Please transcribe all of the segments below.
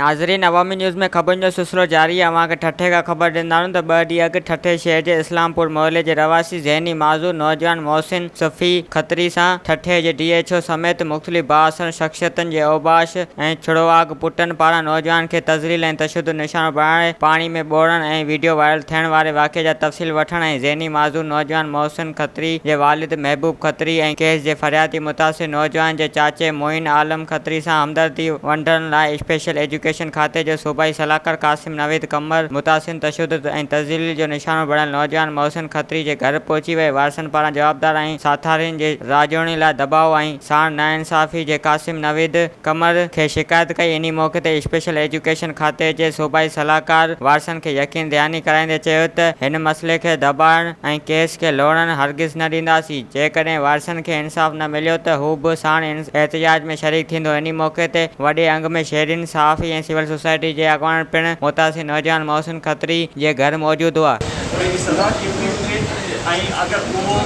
ناظرين عوامي نيوز ۾ خبرن جو سلسلو جاري آهي اوهان کي ٺٽي کان خبر ڏيندا هلون ته ٻه ڏينهن اڳ ٺٽي شهر جي اسلام پور محلي جي رهواسي ذهني معذور نوجوان محسن صفي کتري سان ٺٽي جي ڊي ايڇ او سميت مختلف بااثر شخصيتن جي اوباش ۽ ڇڙواڳ پٽن پاران نوجوان کي تذليل ۽ تشدد نشانو بڻائي پاڻي ۾ ٻوڙڻ ۽ ويڊيو وائرل ٿيڻ واري واقعي جا تفصيل وٺڻ ۽ ذهني معذور نوجوان محسن کتري جي والد محبوب کتري ۽ ڪيس جي فريادي متاثر نوجوان جي چاچي معين عالم کتري سان همدردي ونڊڻ لاء اسپيشل ايجوڪيشن کاتي جو صوبائي صلاحڪار قاسم نويد قمر متاثرين تشدد ۽ تذليل جو نشانو بڻيل نوجوان محسن کتري جي گهر پهچي وئي وارثن پاران جوابدار ۽ ساٿارين جي راڄوڻي لاء دٻاء ۽ ساڻ ناانصافي جي قاسم نويد قمر کي شڪايت ڪئي انهي موقعي تي اسپيشل ايجوڪيشن کاتي جي صوبائي صلاحڪار وارثن کي يقين دهاني ڪرائيندي چيو ته هن مسئلي کي دٻائڻ ۽ ڪيس کي لوڙهڻ هرگز نه ڏينداسين، جيڪڏهن وارثن کي انصاف نه مليو ته هو به ساڻ احتجاج ۾ شريڪ ٿيندو، انهي موقعي تي وڏي انگ ۾ شهرين، صحافي ۽ سول سوسائٽي جي اڳواڻن پڻ متاثر نوجوان محسن کتري جي گهر موجود هئا. ان جي سزا ڪيتري هجي ۽ اگر اهو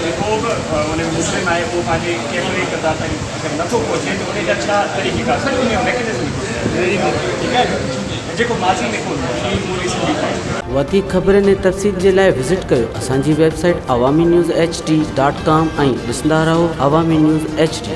جيڪو به ان ۾ مجرم آهي اهو پنهنجي ڪيفري ڪردار تائين اگر نٿو پهچي ته ان جا ڇا طريقيڪار سڄو ان جو ميڪنزم ٺيڪ آهي جيڪو ماضي ۾ ڪونه هو هي مون ريسنٽلي ٺاهيو. وڌيڪ خبرن ۽ تفصيل جي لاء وزٽ ڪيو اسان جي website Awami news H D dot com ۽ ڏسندا رهو عوامي نيوز ايڇ ڊي.